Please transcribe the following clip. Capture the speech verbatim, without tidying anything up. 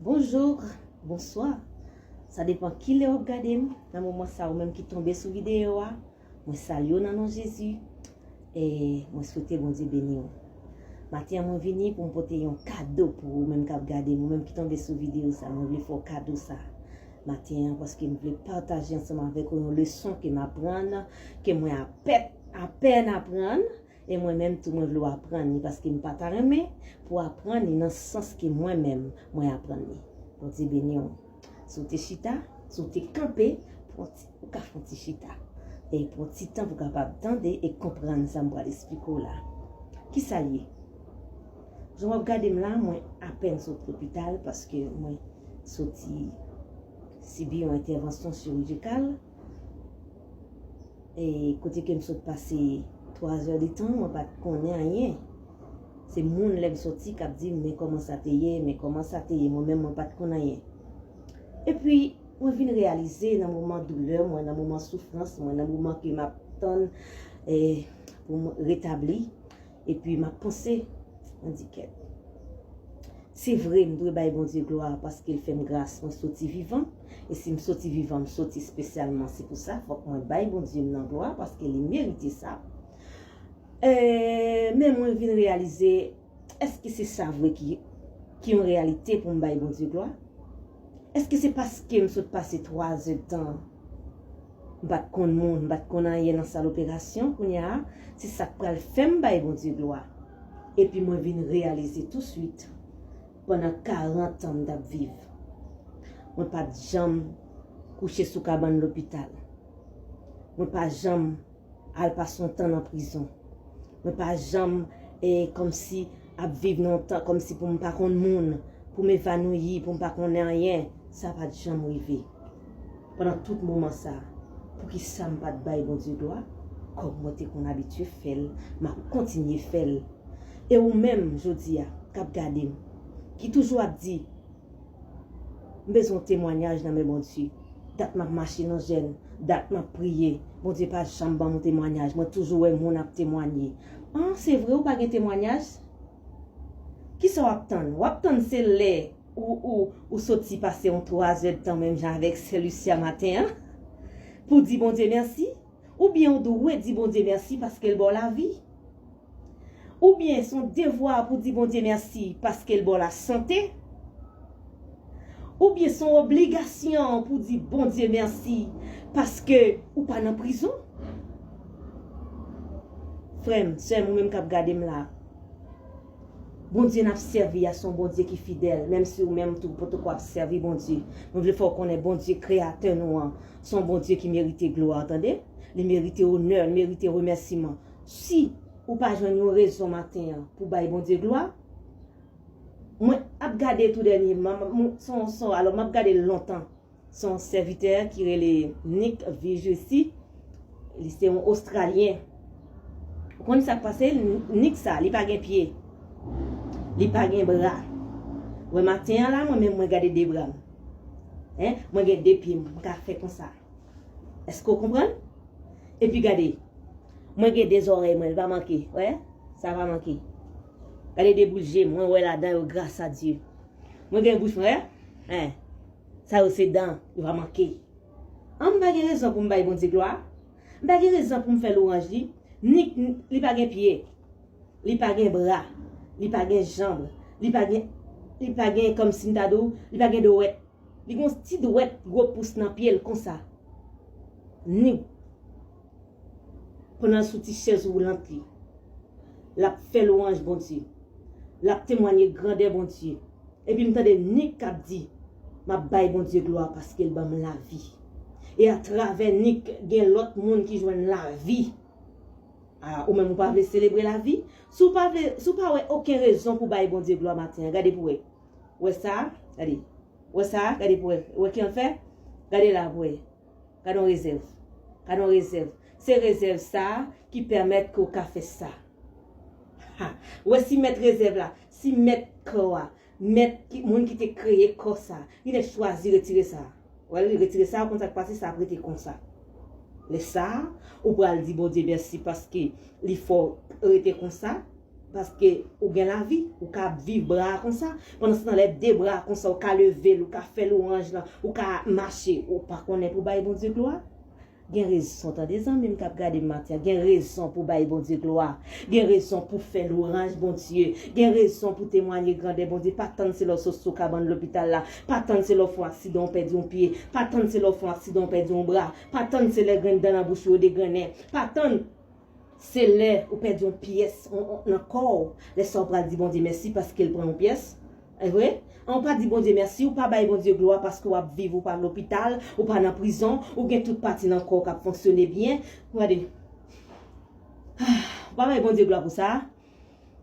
Bonjou, bonswa. Sa depan ki lè w ap gade m. Nan moman sa, ou menm ki tonbe sou videyo a, mwen salye w nan non Jezi. E mwen swete Bondye beni w. Maten an, mwen vini pou m pote yon kado pou ou menm k ap gade m, ou menm ki tonbe sou videyo sa, mwen vle fè w kado sa. Maten an, paske m vle pataje ansanm avèk ou yon leson ke m aprann, ke mwen apèt, apèn aprann. E mwen menm tou, mwen vle w aprann li, paske m pa ta renmen pou w aprann li nan sans ke mwen menm, mwen aprann li. Bondye beni w. Si w te chita, si w te kanpe, pran ti, ou ka fè yon ti chita. E pran ti tan pou w kapab tande e konprann sa m pral esplike w la. Kisa l ye? Jan w ap gade m la, mwen apèn sot lopital paske mwen soti sibi yon entèvansyon chirijikal. E kote ke m sot pase twa zè de tan, mwen pa t konnen anyen. Se moun lè m soti k ap di m, "Men kòman sa te ye, men kòman sa te ye." Mwen menm, mwen pa t konn anyen. Epi, mwen vin reyalize nan moman doulè mwen, nan moman soufrans mwen, nan moman ke m ap tann eh, pou m retabli, epi m ap panse, mwen di, "Kèt, se vre, m dwe bay Bondye glwa paske l fè m gras, mwen soti vivan. E si m soti vivan, m soti espesyalman. Se pou sa, fòk mwen bay Bondye m nan glwa paske li merite sa." Eh, men mwen vin reyalize, èske se sa vre ki, ki yon reyalite pou m bay Bondye glwa? Èske se paske m sot pase twa zè tan, m pa t konn moun, m pa t konn anyen nan sal operasyon, kounye a, se sa k pral fè m bay Bondye glwa? Epi mwen vin reyalize touswit, pandan karant an m t ap viv, mwen pa t janm kouche sou kabann lopital. Mwen pa janm al pase yon tan nan prizon. Mwen pa janm, eh, kòmsi ap viv nan yon tan kòmsi pou m pa konn moun, pou m evanouyi, pou m pa konnen anyen. Sa pa t janm rive. Pandan tout moman sa, poukisa m pa t bay Bondye glwa? Kòm mwen te konn abitye fè l, m ap kontinye fè l. E ou menm, jodi a, k ap gade m, ki toujou ap di, "M bezwen yon temwayaj nan men Bondye. Dat m ap mache nan jèn, dat m ap priye. Bondye pa janm ban m yon temwayaj. Mwen toujou wè moun ap temwaye." An, se vre ou pa gen temwayaj? Kisa w ap tann? W ap tann se lè ou, ou, ou soti pase yon twa zè de tan menm jan avèk sè Lucia maten an pou di Bondye mèsi? Oubyen ou dwe di Bondye mèsi paske l ba w lavi? Oubyen se yon devwa pou di Bondye mèsi paske l ba w lasante? Oubyen se yon obligasyon pou di Bondye mèsi paske ou pa nan prizon? Frè m, sè m, ou menm k ap gade m la, Bondye n ap sèvi a se yon Bondye ki fidèl, menm si ou menm tou potoko ap sèvi Bondye. Mwen vle fè w konnen Bondye, Kreyatè nou an, se yon Bondye ki merite glwa, tande? Li merite onè, li merite remèsiman. Si ou pa jwenn yon rezon maten an pou bay Bondye glwa, mwen ap gade tou dènyèman, m, m, son, son, alò, m ap gade l lontan. Se yon sèvitè ki rele Nick Vijesi. Li se yon Ostralyen. Ou konn sa k pase? Nick sa, li pa gen pye. Li pa gen bra. Wè maten an la, mwen menm mwen gade de bra m. Hein? Mwen gen de pye m, m ka fè konsa. Èske w konprann? Epi gade, mwen gen de zòrèy mwen, li pa manke. Wè? Sa pa manke. Gade de boul je m, mwen wè ladan yo, gras a Dye. Mwen gen bouch mwen, wè? Hein? Sa yo se dan, yo pa manke. An, m pa gen rezon pou m bay Bondye glwa? M pa gen rezon pou m fè lwanj li? Nick, li pa gen pye, li pa gen bra, li pa gen janb, li pa gen, li pa gen, kòmsi m ta di w, li pa gen dwèt. Li gen yon ti dwèt gwo pous nan pye l konsa. Nick, pandan l sou ti chèz woulant li, l ap fè lwanj Bondye. L ap temwanye grandè Bondye. Epi m tande Nick k ap di, "M ap bay Bondye glwa paske l ban m lavi." E atravè Nick, gen lòt moun ki jwenn lavi. A, ou menm ou pa vle selebre lavi? Si w pa vle, si w pa wè okenn rezon pou bay Bondye glwa maten an, gade pou wè. Wè sa? Gade. Wè sa? Gade pou wè. Wè ki an fè? Gade la pou wè. Gade yon rezèv. Gade yon rezèv. Se rezèv sa a ki pèmèt ke w ka fè sa. Ha! Wè si mèt rezèv la, si mèt kò a, mèt ki, moun ki te kreye kò sa, li te chwazi retire sa. Wè, li retire sa, ou konn sa k pase, sa ap rete konsa. Lè sa a, ou pral di Bondye mèsi paske li fè w rete konsa. Paske ou gen lavi, ou ka ap viv bra a konsa. Pandan se tan, lè de bra a konsa, ou ka leve l, ou ka fè lwanj lan, ou ka mache, ou pa konnen pou bay Bondye glwa? Gen rezon, tande zanmi m k ap gade m maten an, gen rezon pou bay Bondye glwa. Gen rezon pou fè lwanj Bondye. Gen rezon pou temwaye grandè Bondye. Pa tann se lè w sot sou kabann lopital la. Pa tann se lè w fè yon aksidan, w pèdi yon pye. Pa tann se lè w fè yon aksidan, w pèdi yon bra. Pa tann se lè grenn dan nan bouch ou yo degrennen. Pa tann se lè ou pèdi yon pyès on- on- nan kò w. Lè sa w pral di Bondye mèsi paske l pran yon pyès. E vre? An, ou pa di Bondye mèsi, ou pa bay Bondye glwa paske w ap viv, ou pa lopital, ou pa nan prizon, ou gen tout pati nan kò w k ap fonksyone byen. Gade. Ou pa bay Bondye glwa pou sa.